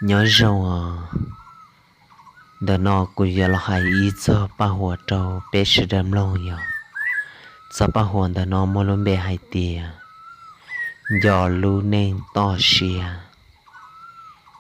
Nyob zoo os, ntawm no kuv yuav los hais ib txog paj huam rau peb sawv daws mloog yog, txog paj huam ntawm no muaj lub npe hais tias nco lub neej toj siab.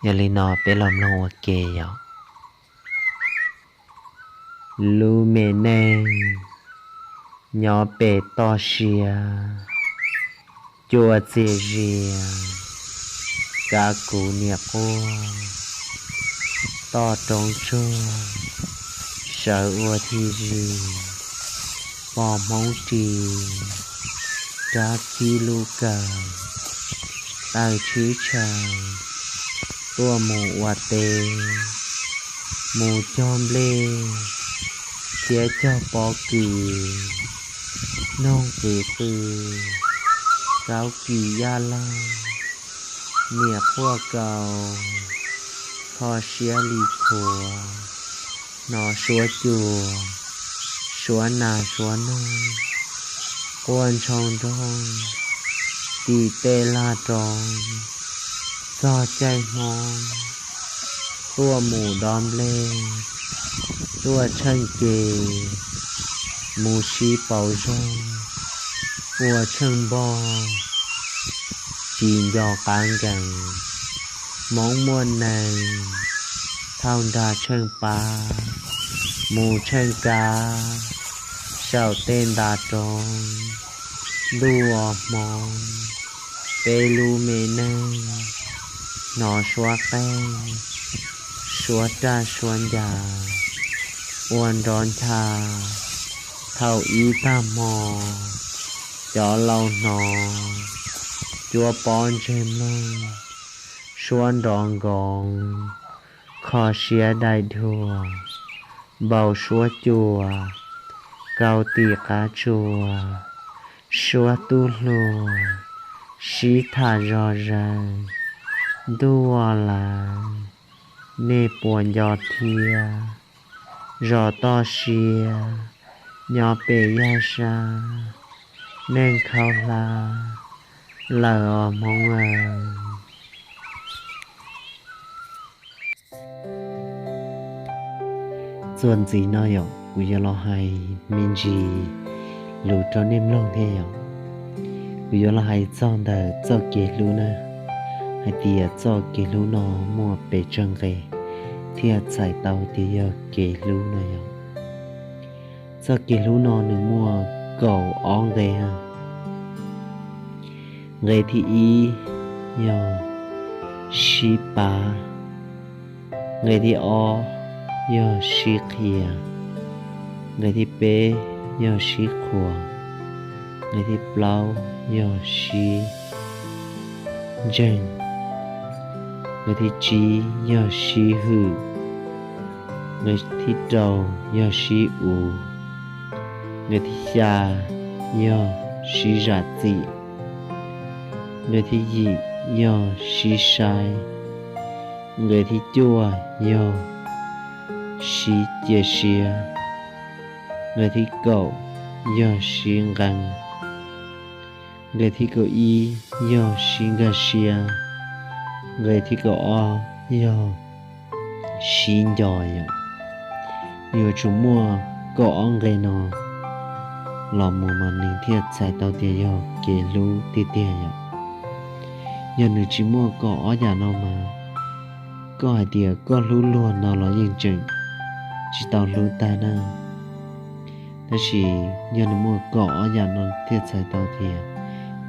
Yog li no peb los mloog ua ke yom. Lub me neej nyob pem toj siab, cua txias zias, kav kuv niam quaj, toj roob tsuag, sawv ua thij zis, pom hmoob ris, rab khib lub kawm, taws tshwb tshaws, tuaj mus ua teb, mus cog nplej, thiab cog pob kws, noog qws qw, kaub kis yaj laug, niam quaj kaus, kho siab li khuav, hnov suab cua, suab nas suab noog, quaj ntshoo nroog, tim tej laj roob, txog caij Hmoob, tuaj mus dob nplej, tuaj tsheej ke, mus sib pauv zog, ua tsheej npog, tsis nco qab nkees, Hmoob muaj neeg, thauj nra tsheej pab, mus tsheej kav, saum tej nta roob, ntuj os Hmoob, peb lub me neej, hnov suab qeej, suab raj suab ncas, ua nrov ncha, thaum ib tag hmo, cov laus hnov, cuab pob ntseg mloog, suab nrov nkoos, kho siab dai dhuag, npau suab cua, kaus tim qab tsua, suab tub hluas, sib tham zog zaws, ntuj lawm, nej puas nco thiab, zos toj siab, nyob pem yaj sab, neeg khaub hlab, lawm os Hmoob aw. Txuas ntxiv no yom, kuv yuav los hais me ntsis lus rau nej mloog thiab yom. Kuv yuav los hais txog ntawm txoj kev hlub na, hais tias txoj kev hlub no muaj pes tsawg nqe thiaj txhais tau tias yog kev hlub no yom. Txoj kev hlub no nws muaj kaum ob nqe. Nqe thib ib yog sib pab, nqe thib ob yog sib qhia, nqe thib peb yog sib qhuas, nqe thib plaub yog sib ntseeg, nqe thib tsib yog sib hwm, nqe thib rau yog sib uv, nqe thib xya yog sib zam txim, nqe thib yim yog sib saib, nqe thib cuaj yog sib cia siab, nqe thib kaum yog sib nqee, nqe thib kaum ib yog sib nkag siab, nqe thib kaum ob yog sib nco yom. Nws yuav tsum muaj kaum ob nqe no los mus mas nws thiaj txhais tau tias yog kev hlub tiag tiag yom. Yog nws tsis muaj kaum ob yam no mas koj hais tias koj hlub luag no los yeej tseem tsis tau hlub tag na. Tab sis yog nws muaj kaum ob yam no thiaj txhais tau tias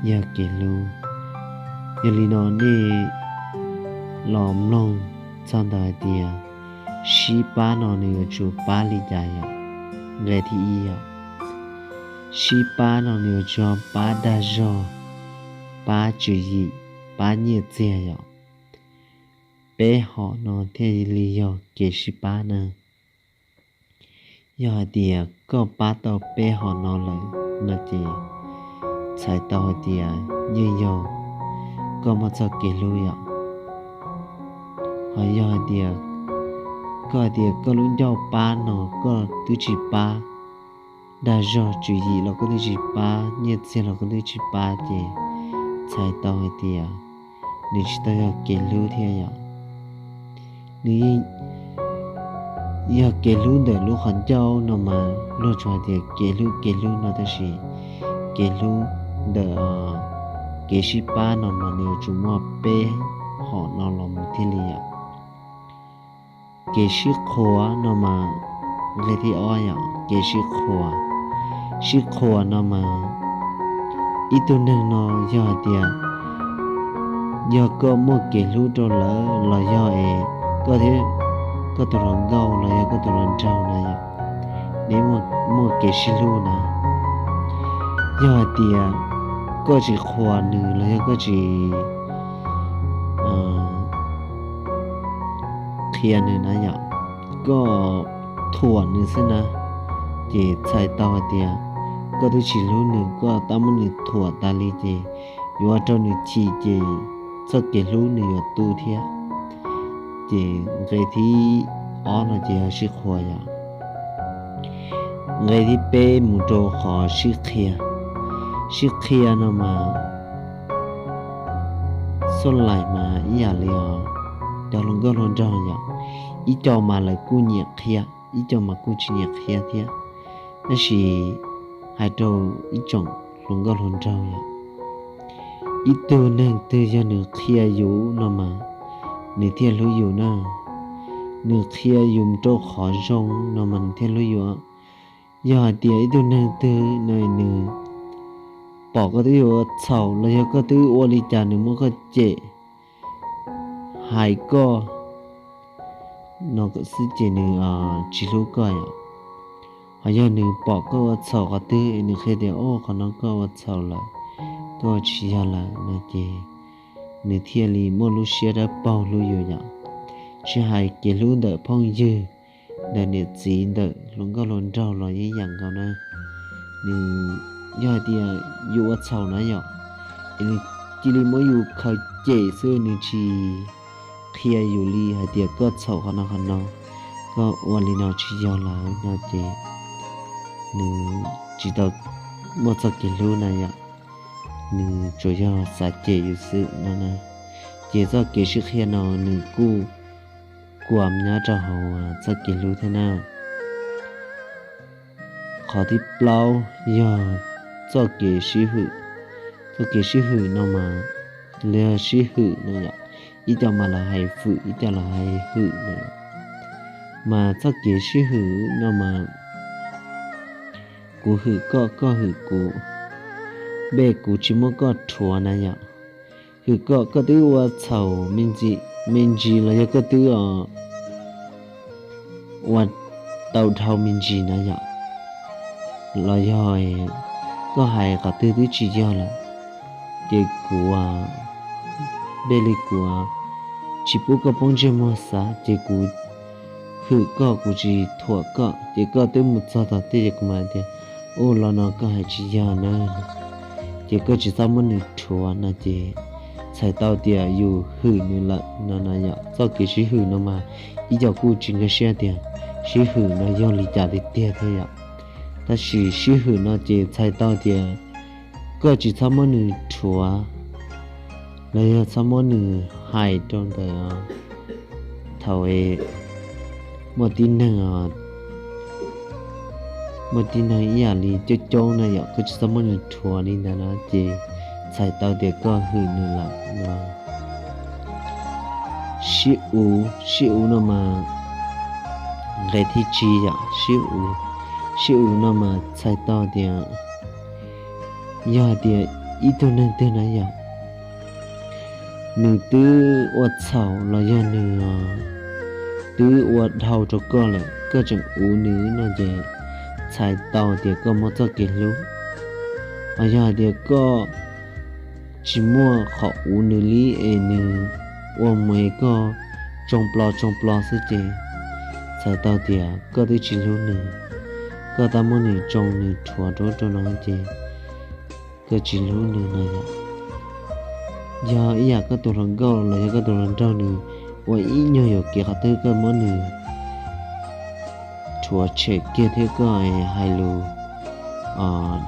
yog kev hlub. Yog li no nej los mloog txog ntawm hais tias sib pab no nws yuav tsum pab li cas yom. Nqe thib ib yom, sib pab no nws yuav tsum pab dag zog, pab tswv yim, pab nyiaj txiag yom. Peb hom no thiaj li yog kev sib pab na. Yog hais tias koj pab tau peb hom no lawm no ces txhais tau hais tias yeej yog koj muaj txoj kev hlub yom. Ho yog hais tias koj hais tias koj lub ncauj pab no koj twb tsis pab, dag zog tswv yim los koj twb tsis pab, nyiaj txiag los koj twb tsis pab ces txhais tau hais tias nws tsis tau yog kev hlub thiab yom. Nws yeej yog kev hlub ntawm lub qhov ncauj no mas luag tsuas hais tias kev hlub kev hlub no, tab sis kev hlub ntawm kev sib pab no mas nws yuav tsum muaj peb hom no los mus thiaj li yom. Kev sib qhuas no mas nqe thib ob yom, kev sib qhuas. Sib qhuas no mas ib tug neeg no yog hais tias yog koj muaj kev hlub rau lawv los yog es koj thiab koj tus hluas nkauj los yog koj tus hluas nraug na yom, neb muaj kev sib hlub na, yog hais tias koj tsis qhuas nws los yog koj tsis qhia nws na yom, koj thuam nws xwb na, ces txhais tau hais tias koj twb tsis hlub nws, koj tab muab nws thuam tas li ces yuav ua rau nws chim ces txoj kev hlub nws yuav tu thiab. Ces nqe thib ob no ces yog sib qhuas yom. Nqe thib peb mus rau qhov sib qhia. Sib qhia no mas xub lais mas ib yam li os, cov hluas nkauj hluas nraug yom, ib co mas lawv kuj nyiam qhia, ib co mas kuj tsis nyiam qhia thiab. Tab sis hais rau ib tsoom hluas nkauj hluas nraug yom, ib tug neeg twg yog nws qhia yus no mas nws thiaj hlub yus na. Nws qhia yus rau qhov zoo no mas nws thiaj hlub yus. Yog hais tias ib tug neeg twg no nws pom koj twb yuav ua txhaum los yog koj twb ua li cas nws muab koj cem, hais koj no xwb ces nws tsis hlub koj yom. Ho yog nws pom koj ua txhaum qhov twg es nws qhia tias, o, qhov no koj ua txhaum lawm, koj ua tsis yog lawm no ces nws thiaj li muaj lub siab dawb paug hlub yus yom. Tsis hais kev hlub ntawm phooj ywg, ntawm niam txiv, ntawm hluas nkauj hluas nraug los yeej yam nkaus na. Nws yog hais tias yus ua txhaum na yom, es nws cia li muab yus khaws cem xwb, nws tsis qhia yus li hais tias koj txhaum qhov no qhov no, koj ua li no tsis yog lawm no ces nws tsis tau muaj txoj kev hlub na yom. Nws tsuas yog xav cem yus xwb no na. Ces txoj kev sib qhia no nws kuj kuam nyob rau hauv txoj kev hlub thiab na. Qhov thib plaub yog txoj kev sib hwm. Txoj kev sib hwm no mas, los yog sib hwm no yom, ib co mas lawv hais fwm, ib co lawv hais hwm no. Mas txoj kev sib hwm no mas kuv hwm koj, koj hwm kuv, npe kuv tsis muab koj rhuav na yom. Hwm koj, koj twb ua txhaum me ntsis los yog koj twb ua tau dhau me ntsis na yom, los yog koj hais qhov twg twb tsis yog lawm, ces kuv, npe li kuv tsis pub koj poob ntsej muag xav, ces kuv hwm koj, kuv tsis thuam koj, ces koj twb mus txog tom tej ces kuv mam tias, u, los no koj hais tsis yog na, ces koj tsis txhob muab nws rhuav no ces txhais tau tias yus hwm nws lawm no na yom. Txoj kev sib hwm no mas ib co kuj tsis nkag siab tias sib hwm no yog li cas tiag tiag thiab yom. Tab sis sib hwm no ces txhais tau tias koj tsis txhob muab nws rhuav los yog txhob muab nws hais rau ntawm thaum muaj tib neeg, muaj tib neeg ib yam li coob coob na yom, koj tsis txhob muab nws rhuav li ntawd na ces txhais tau tias koj hwm nws lawm no. Sib uv, sib uv no mas nqe thib tsib yom, sib uv. Sib uv no mas txhais tau tias yog hais tias ib tug neeg twg na yom, nws twb ua txhaum los yog nws twb ua dhau rau koj lawm, koj tseem uv nws no ces txhais tau tias koj muaj txoj kev hlub. Ho yog hais tias koj tsis muaj qhov uv nws li es nws ua mus es koj tsoo plo tsoo plo xwb ces txhais tau tias koj twb tsis hlub nws, koj tab muab nws tsoo nws rhuav rau rau no ces koj tsis hlub nws no yom. Yog ib yam koj tus hluas nkauj los yog koj tus hluas nraug nws ua ib nyuag yuam kev qhov twg koj muab nws rhuav tshem kiag thiab koj hais lus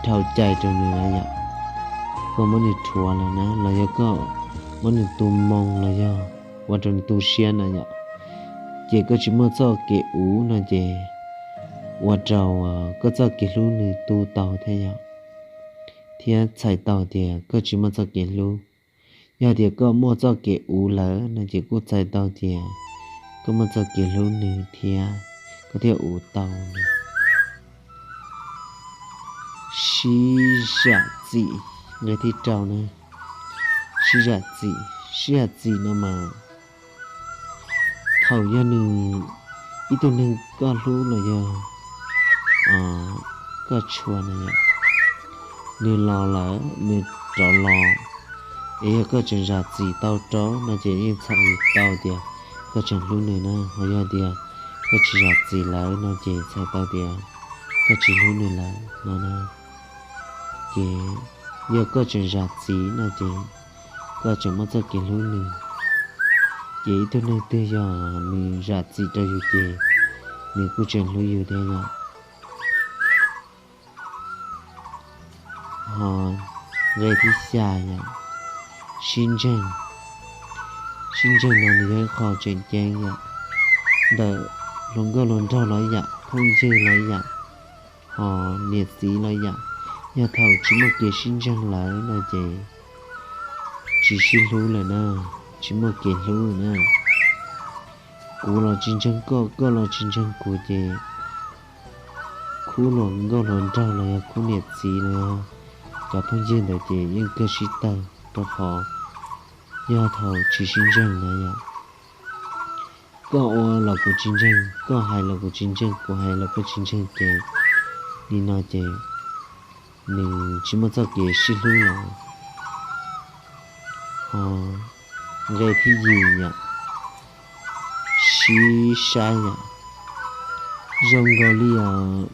dhau cai rau nws na yom, koj muab nws rhuav lawm na los yog koj muab nws tu moo los yog ua rau nws tu siab na yom, ces koj tsis muaj txoj kev uv no ces ua rau koj txoj kev hlub nws tu tau thiab yom, thiab txhais tau tias koj tsis muaj txoj kev hlub. Yog tias koj muaj txoj kev uv lawm no ces kuj txhais tau tias koj muaj txoj kev hlub nws thiab koj thiaj uv tau nws. Sib zam txim, nqe thib rau na, sib zam txim. Sib zam txim no mas thaum yog nws, ib tug neeg koj hlub los yog koj tshua na yom, nws los lawm nws rov los, es yog koj tseem zam txim tau rau no ces yeej txhais tau tias koj tseem hlub nws na. Ho yog tias koj tsis zam txim lawm no ces txhais tau tias koj tsis hlub nws lawm no na. Ces yog koj tseem zam txim no ces koj tseem muaj txoj kev hlub nws. Ces ib tug neeg twg yog nws zam txim rau yus ces nws kuj tseem hlub yus thiab yom. Ho nqe thib xya yom, sib ntseeg. Sib ntseeg no nws yog ib qho tseem ceeb yom, ntawm hluas nkauj hluas nraug los ib yam, phooj ywg los ib yam, ho niam txiv los ib yam. Yog thaum tsis muaj kev sib ntseeg lawm no ces tsis sib hlub lawm na, tsis muaj kev hlub na. Kuv los tsis ntseeg koj, koj los tsis ntseeg kuv ces khub hluas nkauj hluas nraug los yog khub niam txiv los yog cov phooj ywg ntawd ces yeej kawg sib tawg, rau qhov yog thaum tsis sib ntseeg na yom. Koj ua los kuv tsis ntseeg, koj hais los kuv tsis ntseeg, kuv hais los koj tsis ntseeg ces li no ces nws tsis muaj txoj kev sib hlub lawm. Ho nqe thib yim yom, sib saib yom. Zoo nkaus li os,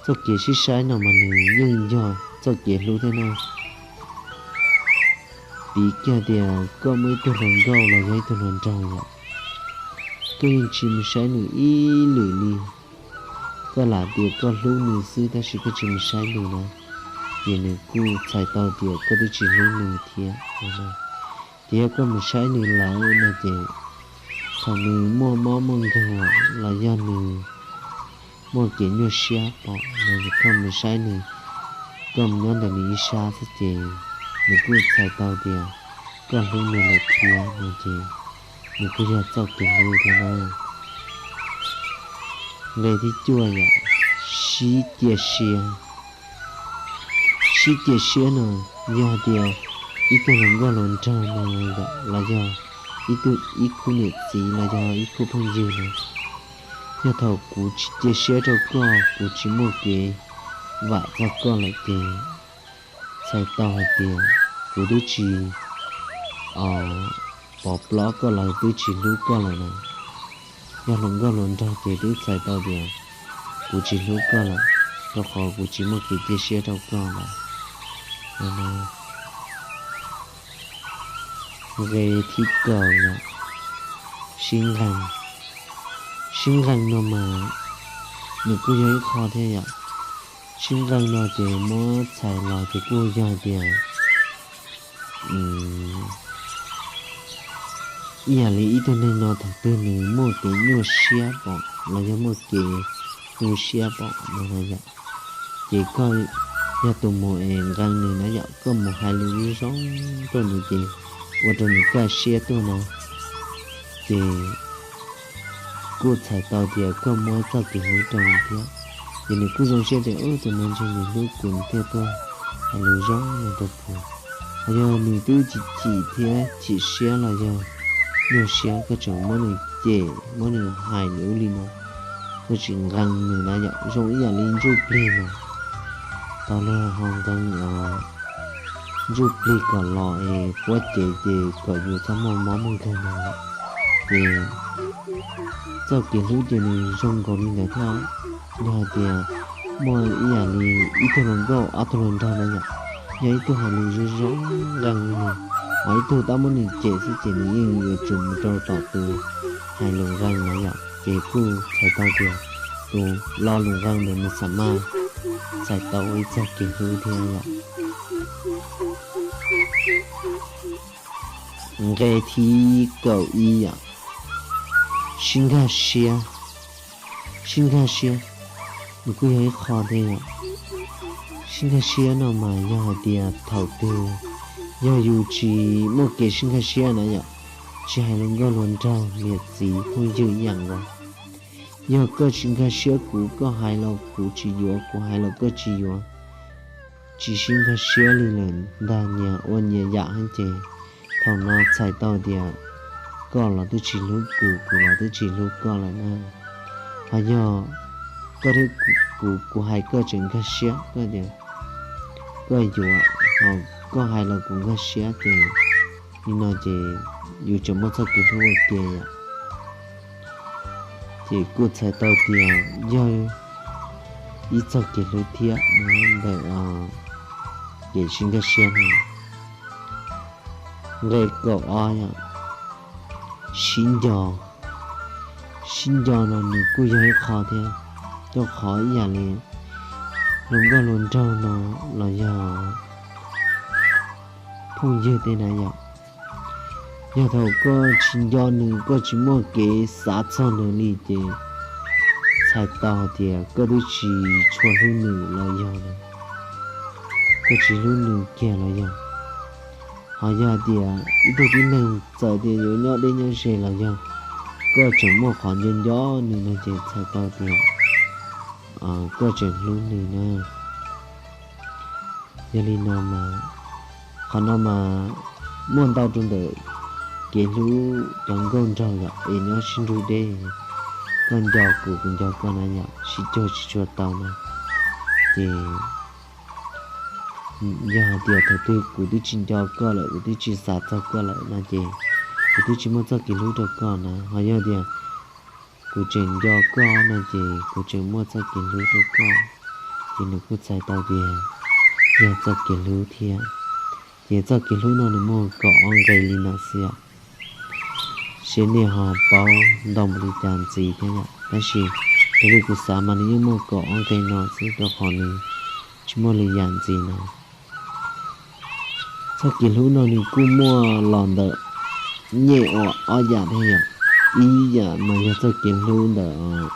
txoj kev sib saib no mas nws yeej yog txoj kev hlub thiab na. Piv kiag tias koj muaj ib tug hluas nkauj los yog ib tug hluas nraug yom, koj yeej tsis mus saib nws ib lwm li. Koj lam tias koj hlub nws xwb tab sis koj tsis mus saib nws na, ces nws kuj txhais tau tias koj twb tsis hlub nws thiab. Ces yog koj mus saib nws lawm no ces thaum nws muaj mob muaj nkeeg los yog nws muaj kev nyuaj siab pom no, koj mus saib nws, koj mus nyob ntawm nws ib sab xwb ces nws kuj txhais tau tias koj hlub nws lawm thiab no ces nws kuj yog txoj kev hlub thiab na. Nqe thib cuaj yom, sib cia siab. Sib cia siab no yog tias ib tug hluas nkauj hluas nraug no yom, los yog ib tug, ib khub niam txiv los yog ib khub phooj ywg no, yog thaum kuv tsis cia siab rau koj, kuv tsis muaj kev vam txog koj lawm ces txhais tau hais tias kuv twb tsis pov plob koj los twb tsis hlub koj lawm na. Yog hluas nkauj hluas nraug ces twb txhais tau tias kuv tsis hlub koj lawm, rau qhov kuv tsis muaj kev cia siab rau koj lawm. Nqe thib kaum yom, sib nqee. Sib nqee no mas nws kuj yog ib qho thiab yom. Sib nqee no ces muab txhais los ces kuj yog tias ib yam li ib tug neeg no thaum twg nws muaj kev nyuaj siab pom los yog muaj kev tu siab pom no na yom, ces koj yog tus mus es nqee nws na yom, koj mus hais lus zoo zoo rau nws ces ua rau nws kaj siab tuaj na, ces kuj txhais tau tias koj muab txoj kev hlub rau nws thiab. Ces nws kuj zoo siab tias tus no ntshe nws hlub kuv nws thiaj tuaj hais lus zoo no rau kuv. Ho yog nws twb chim chim thiab chim siab los yog nyuaj siab koj tseem muab nws cem muab nws hais li ub li no, koj tsis nqee nws na yom, zoo ib yam li ntsuj plig mas tau luag ho nqee ntsuj plig kom los es puab cev ces kom yus txhob muaj mob muaj nkeeg no. Ces txoj kev hlub ces nws zoo nkaus li ntawd thiab. Yog hais tias muaj ib yam li ib tug hluas nkauj ob tug hluas nraug na yom, yog ib tug hais lus zoo zoo nqee li nws, ho ib tug tab muab nws cem xwb ces nws yeej yuav tsum mus rau tom tus hais lus nqee na yom, ces kuj txhais tau tias tus lo lus nqee ntawd nws xam maj txhais tau ua ib txoj kev hlub thiab yom. Nqe thib kaum ib yom, sib nkag siab, sib nkag siab, nws kuj yog ib qho thiab yom. Sib nkag siab no mas yog hais tias thaum twg yog yus tsis muaj kev sib nkag siab na yom, tsis hais luag nkauj luag nraug niam txiv phooj ywg ib yam nkaus, yog koj tsis nkag siab kuv, koj hais los kuv tsis yuav, kuv hais los koj tsis yuav, tsis sib nkag siab li lawm ntag, nyias ua nyias yam heev ces thaum no txhais tau tias koj los twb tsis hlub kuv, kuv los twb tsis hlub koj lawm na. Ho yog koj thiab kuv, kuv hais koj tseem nkag siab, koj tias koj yuav, ho koj hais los kuv nkag siab ces li no ces yus tseem muaj txoj kev hlub ua ke yom. Ces kuj txhais tau tias yog ib txoj kev hlub thiab ntawm kev sib nkag siab no. Nqe kaum ob yom, sib nco. Sib nco no nws kuj yog ib qho thiab, rau qhov ib yam li luag nkauj luag nraug no los yog phooj ywg tej na yom. Yog thaum koj tsis nco nws, koj tsis muaj kev xav txog nws li ces txhais tau hais tias koj twb tsis tshua hlub nws los yog koj tsis hlub nws kiag los yog. Ho yog tias ib tug tib neeg txawm tias yuav nyob deb nyob ze los yog koj tseem muaj qhov nco nco nws no ces txhais tau tias koj tseem hlub nws na. Yog li no mas, qhov no mas muaj ntau rau ntawm kev hlub cov nkauj nraug yom, es nyob sib nrug deb, koj nco kuv, kuv nco koj na yom, sib cuag tsis tshua tau na. Ces yog hais tias thaum twg kuv twb tsis nco koj lawm, kuv twb tsis xav txog koj lawm no ces kuv twb tsis muaj txoj kev hlub rau koj na. Ho yog tias kuv tseem nco koj no ces kuv tseem muaj txoj kev hlub rau koj, ces nws kuj txhais tau tias yog txoj kev hlub thiab. Ces txoj kev hlub no nws muaj kaum ob nqe li no xwb yom. Seb nej ho paub ntau npaum li cas ntxiv thiab yom, tab sis raws li kuv xav mas nws yeej muaj kaum ob nqe no xwb rau qhov nws tsis muaj li yam ntxiv na. Txoj kev hlub no nws kuj muaj los ntawm nyej ua ob yam thiab yom. Ib yam mas yog txoj kev hlub ntawm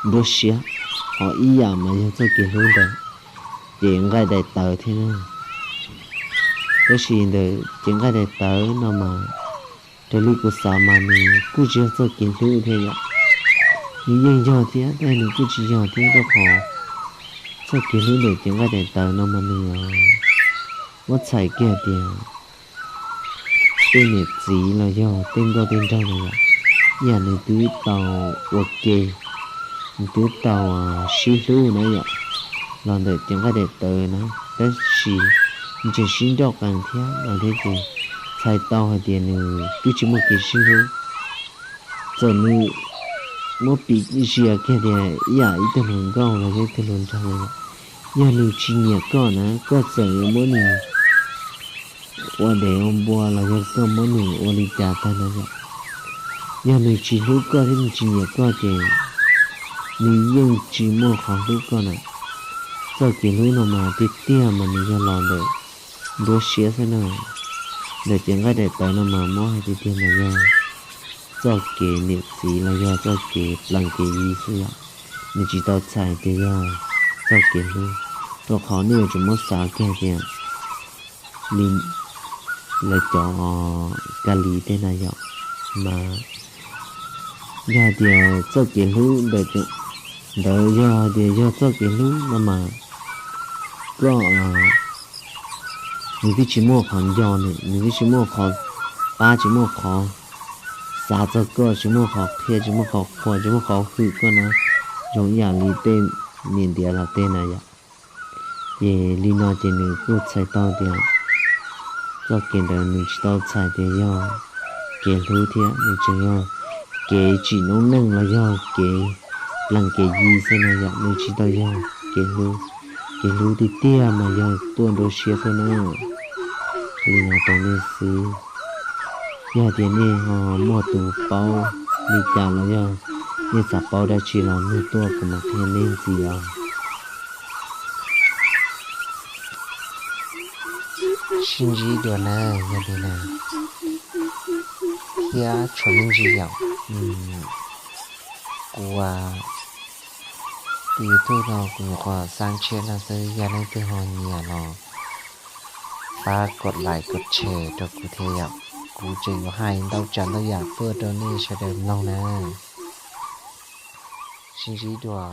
nruab siab, ho ib yam mas yog txoj kev hlub ntawm cev nqaij daim tawv thiab na. Tab sis ntawm cev nqaij daim tawv no mas raws li kuv xav mas nws kuj tsis yog txoj kev hlub thiab yom. Nws yeej yog thiab tab sis nws kuj tsis yog thiab rau qhov txoj kev hlub ntawm cev nqaij daim tawv no mas nws muab txhais kiag tias tej niam txiv los yog tej nkauj tej nraug no yom, ib yam nws twb tau ua ke, nws twb tau sib hlub na yom, los ntawm cev nqaij daim tawv na, tab sis nws tseem sib nrauj qees thiab no thiab ces txhais tau hais tias nws twb tsis muaj kev sib hlub. Txawm nws muab piv zias kiag tias ib yam ib tug hluas nkauj los yog ib tug hluas nraug no yom, yog nws tsis nyiam koj na, koj txawm yuav muab nws ua dev ua npua los yog koj muab nws ua li cas tag no yom, yog nws tsis hlub koj thiab nws tsis nyiam koj ces nws yeej tsis muaj qhov hlub koj na. Txoj kev hlub no mas tiag tiag mas nws yog los ntawm nruab siab xwb na. Ntawm cev nqaij daim tawv no mas muab hais tiag tiag mas yog txoj kev niam txiv los yog txoj kev plees kev yi xwb yom. Nws tsis tau txhais tias yog txoj kev hlub, rau qhov nej yuav tsum muab xav kiag tias li lawv cov Kali tej na yom, mas yog hais tias txoj kev hlub ntawd, ntawd yog hais tias yog txoj kev hlub no mas koj, nws twb tsis muaj qhov nco nws, nws twb tsis muaj qhov pab, tsis muaj qhov xav txog koj, tsis muaj qhov qhia, tsis muaj qhov qhuas, tsis muaj qhov hwm koj na, zoo ib yam li tej niam ntiav los tej na yom. Ces li no ces nws kuj txhais tau tias txoj kev ntawd nws tsis tau txhais tias yog kev hlub thiab, nws tseem yog kev tsim noob neej los yog kev plees kev yi xwb no yom, nws tsis tau yog kev hlub. Kev hlub tiag tiag mas yog tuaj nruab siab xwb na. Li no rau nej xwb. Yog tias nej ho muaj tus paub li cas los yog nej xav paub dab tsi los nug tuaj kuv mam qhia nej ntxiv os. Sib ntsib dua na, yog li na, thiab tshuav me ntsis yom. Kuv tus YouTube no kuv nyuam qhuav xab tshiab no xwb, yog leej twg ho nyiam los pab kov like kov share rau kuv thiab yom. Kuv tseem yuav hais ntau tsav ntau yam tuaj rau nej sawv daws mloog na. Sib ntsib dua.